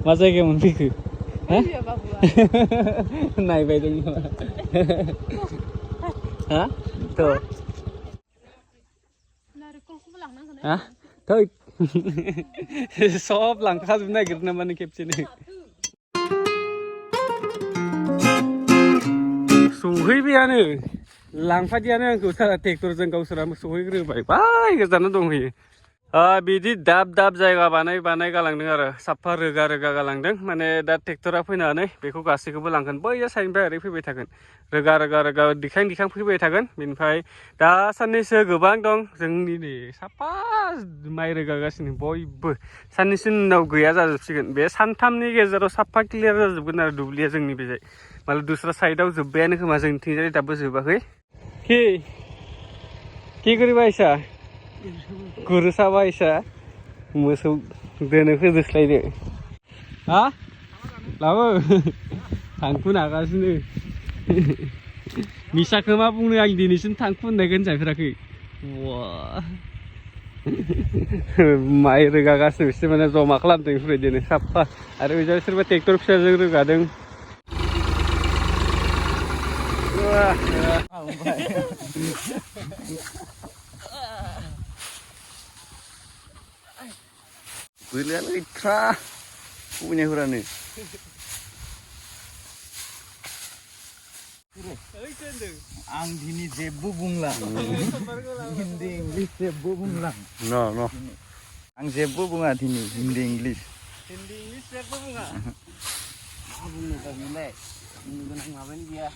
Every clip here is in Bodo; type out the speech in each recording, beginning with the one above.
मा जायगायाव मोनफैखो नायबाय दं नामा हा थ' हा थै सब लांखाजोबनो नागिरो नामा नों खेबसेनो सहैबायानो लांफादियानो आंखौ सारा ट्रेक्टरजों गावसोरा सहैग्रोबाय बाय गोजानाव दंहैयो बिदि दाब दाब जायगा बानाय गालांदों आरो साफा रोगा गालांदों माने दा ट्रेक्टरा फैनानै बेखौ गासैखौबो लांगोन बैया साइडनिफ्राय ओरै फैबाय थागोन रोगा दिखां फैबाय थागोन बेनिफ्राय दा साननैसो गोबां दं जोंनि नै साफा माइ रोगागासिनो बयबो साननैसो उनाव गैया जाजोबसिगोन बे सानथामनि गेजेराव साफा क्लियार जाजोबगोन आरो दुब्लिया जोंनि बे जाय मालाय दस्रा साइडआव जोब्बायानो खोमा जोंनिथिंजाय दाबो जोबाखै कि गरिबा ऐसा गुरुसाबा ऐसा मोसौ दोनो होजोस्लायदो हा लाबो थांखु नागासिनो मिसाखौ मा बुंनो आं दिनैसिम थांखु होननायखौ होनजाफेराखै माइ रोगागासिनो बिसोर माने जमा खालामदों बेफोरबायदिनो साफा आरो बेजों सोरबा ट्रेक्टर फिसाजों रोगादों बोलोआनो गैथ्रा उनायफोरानो आं दिनै जेबो बुंला हिन्दी इंलिस जेबो बुंला आं जेबो बुङा दिनै हिन्दी इंलिस जेबो बुङा मा बुंनो दा बेलाय बुंनो गोनां माबायानो गैया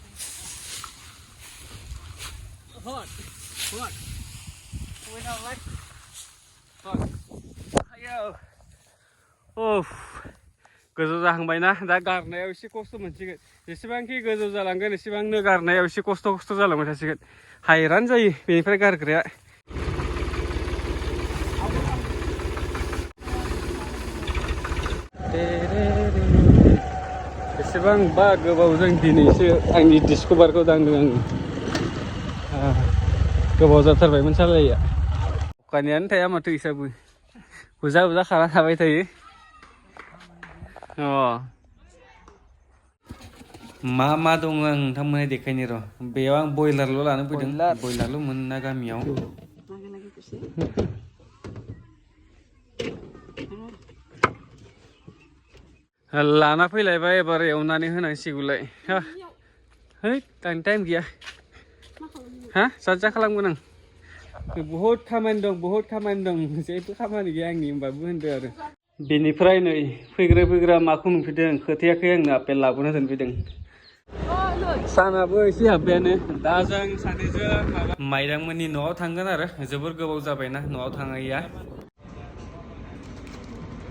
गोजौ जाहांबायना दा गारनायाव एसे खस्थ' मोनसिगोन जेसेबांखि गोजौ जालांगोन एसेबांनो गारनायाव एसे खस्थ' जालांबाय थासिगोन हायरान जायो बेनिफ्राय गारग्राया बेसेबांबा गोबावजों दिनैसो आंनि डिस्कभारखौ दांदों आं गोबाव जाथारबायमोन सालायैया अखानियानो थाया माथो इसाबो बुजा खाना थाबाय थायो मा दङ आं नोंथांमोननो देखायनो र' बेयाव आं बयलारल' लानो फैदों बयलारल' मोनोना गामियाव लाना फैलायबाय एबार एवनानै होनांसिगौलाय है टाइम गैया हा जाजा खालामगोन आं बहुद खामानि दं जेबो खामानि गैया आंनि होनबाबो होनदो आरो बेनिफ्राय नै फैग्रा माखौ नुफैदों खोथायाखै आंनो आपेल लाबोना दोनफैदों सानाबो एसे हाबबायानो दा जों सानैजों माइदांमोननि न'आव थांगोन आरो जोबोर गोबाव जाबायना न'आव थाङैया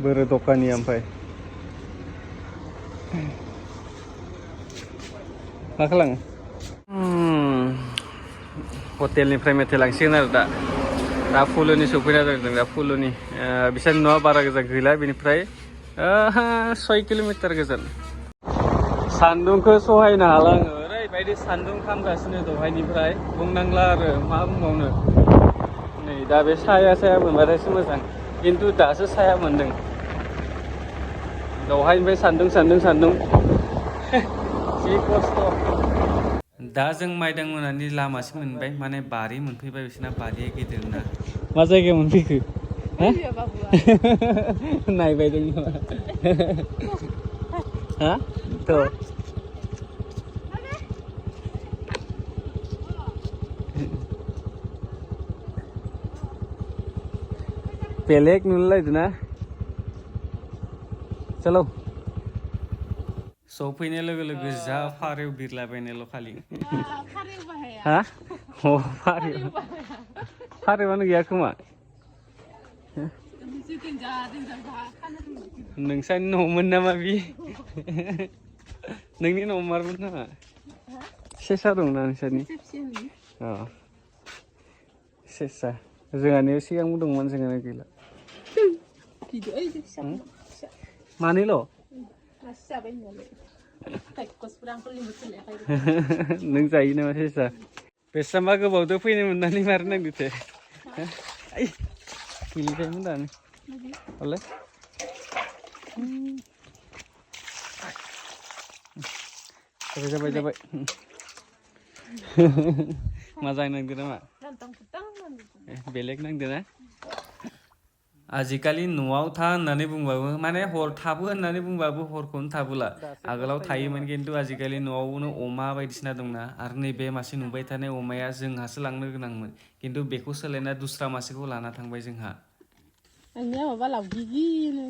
बोरो दखानि ओमफ्राय मा खालामो हटेलनिफ्राय मेथाइ लांसिगोन आरो दा फुलुनि सफैना जादों दा फुलुनि बिसोरनि न'आ बारा गोजान गैला बेनिफ्राय 6 किल'मिटार गोजान सान्दुंखौ सहायनो हाला आङो ओरैबायदि सान्दुं खामगासिनो दहायनिफ्राय बुंनांला आरो मा बुंबावनो नै दा बे साया मोनबाथायसो मोजां खिन्थु दासो साया मोनदों दहायनिफ्राय सान्दुं जि खस्थ' दा जों माइदां मोनानि लामासिम मोनबाय माने बारि मोनफैबाय बिसोरना बारिया गिदिरना मा जायगायाव मोनफैखो नायबाय दं नामा हा थ' बेलेग नुलायदोंना चलो सफैनाय लोगो लोगो जा फारेव बिरलाबायनायल' खालि हा फारेवानो गैया खोमा नोंसानि न'मोन नामा बि नोंनि न'आव मारमोन नामा सेसा दंना नोंसानि सेसा जोंहानियाव सिगांबो दंमोन जोंहानि गैला मानैल' नों जायो नामा सेसा बेसेबांबा गोबावदो फैनो मोननानै मारनो नांदोंथे गेलेबायमोन दानो हले जाबाय मोजां नांदों नामा बेलेग नांदों ना आजिखालि न'आव था होननानै बुंबाबो माने हर थाबो होननानै बुंबाबो हरखौनो थाबोला आगोलाव थायोमोन खिन्थु आजिखालि न'आवनो अमा बायदिसिना दंना आरो नैबे मासे नुबाय थानाय अमाया जोंहासो लांनो गोनांमोन खिन्थु बेखौ सोलायना दुस्रा मासेखौ लाना थांबाय जोंहा आंनिया माबा लावगिगिनो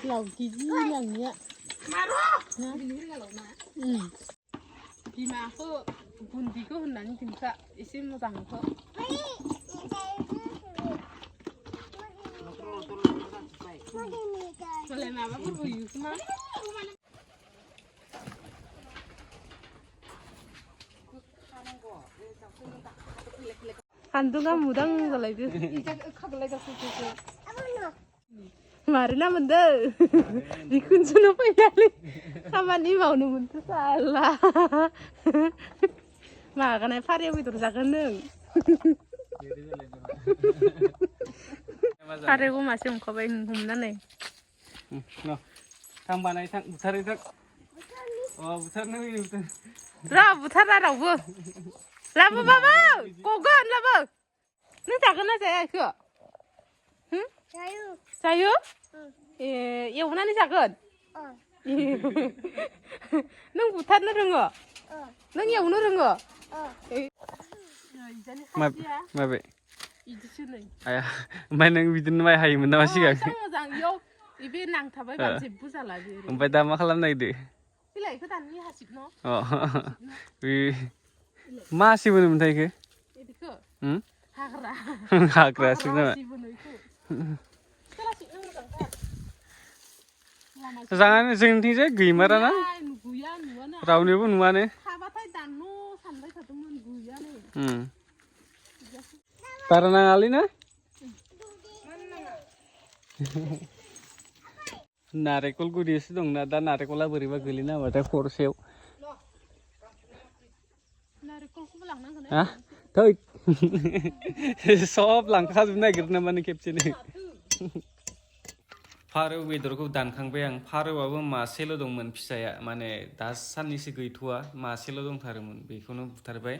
लावगिगि आंनिया बिमाखौ बुन्दिखौ होननानै दिन्था एसे मोजांखौ मालाय माबाफोर होयो खोमा सान्दुङा मुदां जालायदो मारोना मोनदो बिखुनजोनो फैनानै खामानि मावनो मोनदो साला मागानाय फारिया बेदर जागोन नों फारिखौ मासे हमखाबाय हमनानै थां बानाय थां बुथारै थां अ बुथारनो फैनो बुथार र बुथारा रावबो लाबो बाबा गगोन लाबो नों जागोन ना जाया इखो जायो ए एवनानै जागोन नों बुथारनो रोङो नों एवनो रोङो माबे इदिसो नै आया ओमफ्राय नों बिदिनो माइ हायोमोन नामा सिगां मोजां इयाव बे नांथाबाय बा जेबो जाला बे ओमफ्राय दा मा खालामनो नागिरदों बिलाइखौ दाननि हासिब न बे मा हासिब होनोमोनथाय इखो इखो हाग्रा हाग्रासो नामा जानानै जोंनिथिंजाय गैमाराना गैया नुवाना रावनिबो नुवानो थाबाथाय दाननो सानबाय थादोंमोन गैयानो बारा नाङालै ना नारेंखल गुदिसो दंना दा नारेंखला बोरैबा गोलैना होबाथाय खरसेयाव नारेंखलखौबो लांनांगोन थै सब लांखाजोबनो नागिरो नामा नों खेबसेनो फारौ बेदरखौ दानखांबाय आं फारौआबो मासेल' दंमोन फिसाया माने दा साननैसो गैथ'वा मासेल' दंथारोमोन बेखौनो बुथारबाय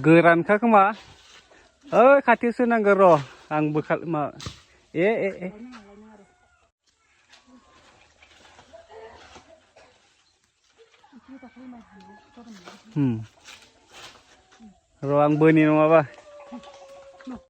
गोरानखा खोमा ओइ खाथियावसो नांगौ र' आंबो मा ए र' आं बोनि नङाबा